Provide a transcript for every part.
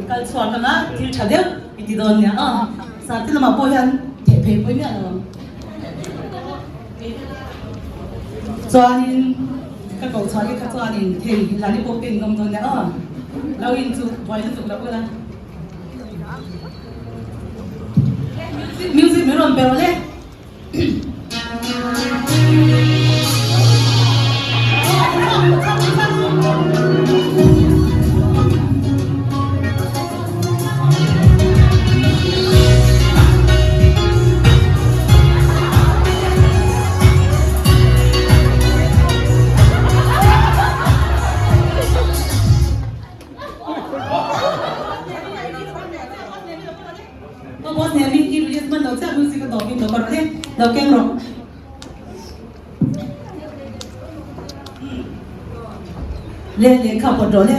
kal chhuak anga thil tha deuh i ti dawn nia aw. Sate lamah pawh hian theh phei pawi miah lo ang. Chuanin ka ko chhuah leh kha chuanin thei lani pawh ka inngam dawn nia aw. Lo in chu buai lutuk loh ula. Music min rawn pe rawh le. Ka boss nen min i release hman lo chiah music a tawp in lo ka rawh e, lo keng rawh. Le lehkha pawt rawh le.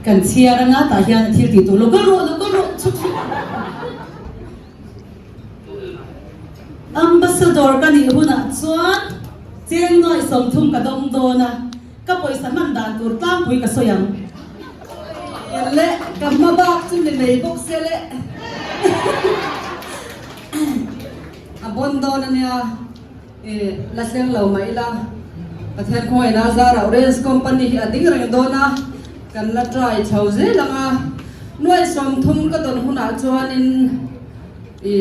Kan chhiar anga tah hian a thil tih tur lo kal rawh lo kal rawh chhuk chhuk. Ambassador ka nih hunah chuan cheng nuaih 30 ka dawng dawn a. Ka pawisa hman dan tur tlangpui ka sawi ang. Le, ka hma bak chu ni mai bawk se le. A bawn dawn a nia, i la thleng lo mah ila. Pathian khawngaihna a zarah Orange Company hi a ding reng dawn a, kan la try chho zel ang a. Nuai 30 ka dawn hunah chuanin i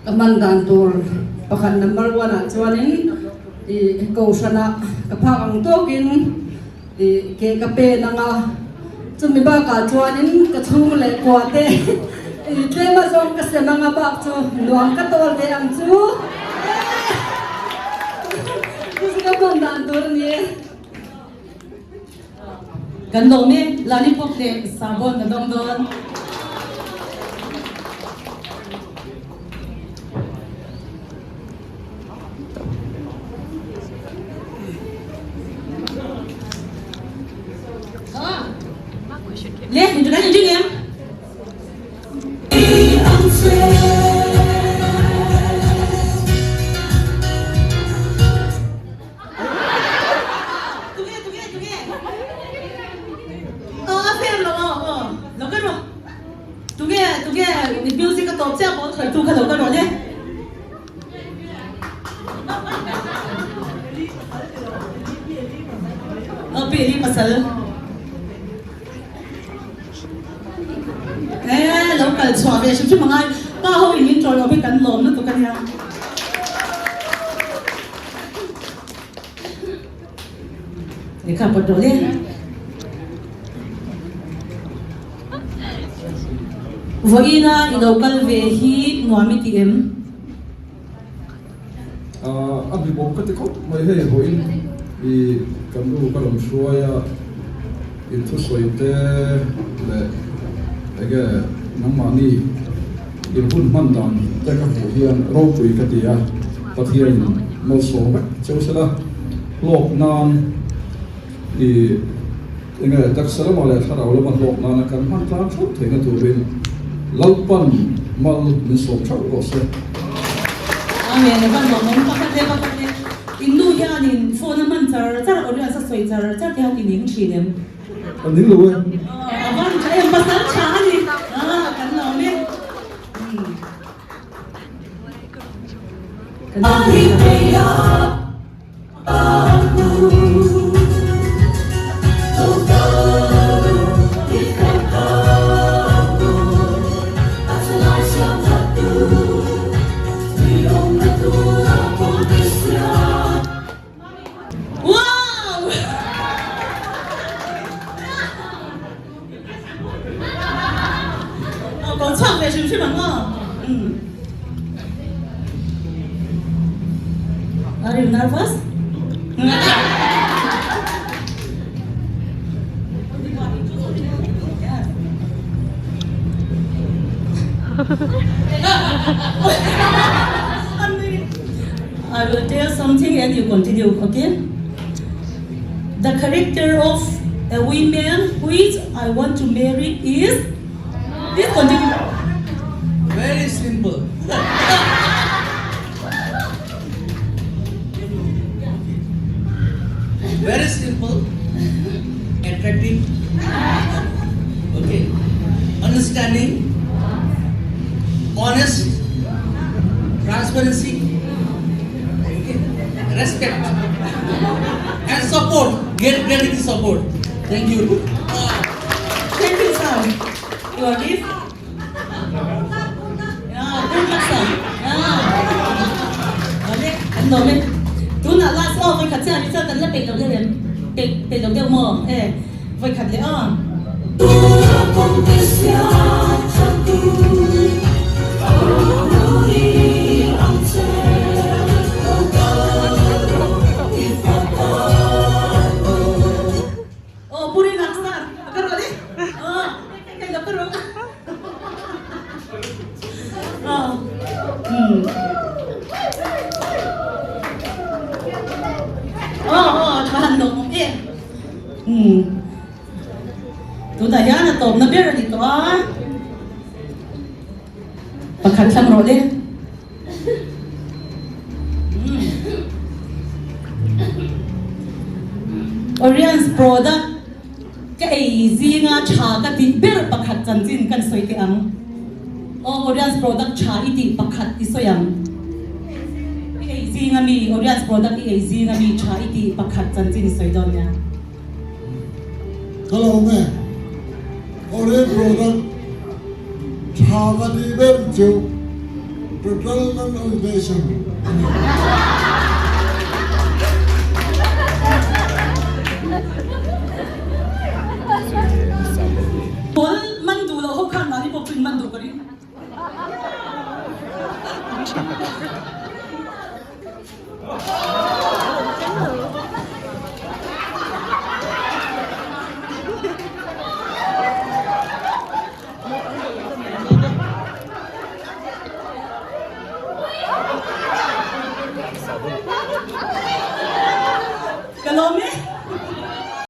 Ka hman dan tur pakhat number one ah chuanin i kohhranah ka phak ang tawkin i ke ka pen ang a, chumi bakah chuanin ka chhung leh kua te i tlem a zawng ka sem ang a bak chu nuam ka tawl ve ang chu chu chu ka hman dan tur a ni e. Kan lawm e, lollipop leh sahbawn ka dawng dawn. Le, kan inring em? Tunge tunge tunge Aw a fair lo aw aw lo ka rawh Tunge tunge music a tawp chiah pawh a khawih tu kha lo ka rawh le Aw pi Eli pasal Eh lo kal chhuah ve hrim hrim angai pa ho in min tawi awm hi kan lawm lutuk ania. Lehkha pawt rawh le. Vawiina i lo kal ve hi nuam i ti em? A hlimawm ka ti khawp mai hei vawiin i kan nu ka rawn hruai a, inthusawi te leh enge nangmahni In hun hman dan te ka hmuh hian ropui ka ti a, Pathianin malsawm vek cheu sela, hlawk nan i enge taksa lamah leh thlarau lama hlawk nana kan hman tlang theuh theihna turin Lalpan mal min sawm theuh rawh se. Amen, a van lawmawm pakhat leh pakhat leh in nu hianin phone a hman char char a audience a sawi char char te hian i ning thin em? A ning lo e. A van tha em pasal tha a ni. Kan lawm e. Kan Wow! Aw ko chhuak ve hrim hrim ang aw. Are you nervous? I will tell something and you continue, okay? The character of a woman which I want to marry is Please continue. Very simple. Very simple, attractive, okay, understanding, honest, transparency, okay, respect, and support. Get ready to support. Thank you. Thank you, sir. Your gift. Yeah, good luck, sir. Yeah. Ole, kan lawm e. Tunah last aw vawikhat chiah ni chuan kan la peih lo deuh em? Peih peih lo deuh maw? E, vawikhat leh aw. Aw, puri lak sir. Ka rual e. Aw, kai lo ka rual. Aw. Hmm. Aw, aw, tha han lo awm e. Hmm. Tunah hian a tawpna ber a ni tawh a. Pakhat thlang rawh le. Oriens product ka ei zinga tha ka tih ber pakhat chanchin kan sawi teh ang. Aw Oriens product tha i tih pakhat i sawi ang. I ei zinga mi Oriens product i ei zinga mi tha i tih pakhat chanchin i sawi dawn nia. Ka lo nge Orient product tha ka tih ber chu total non-oxidation a ni. Pawl man duh loh ho khan mahni pawh chu in man duh ka ring. Ka lawm e.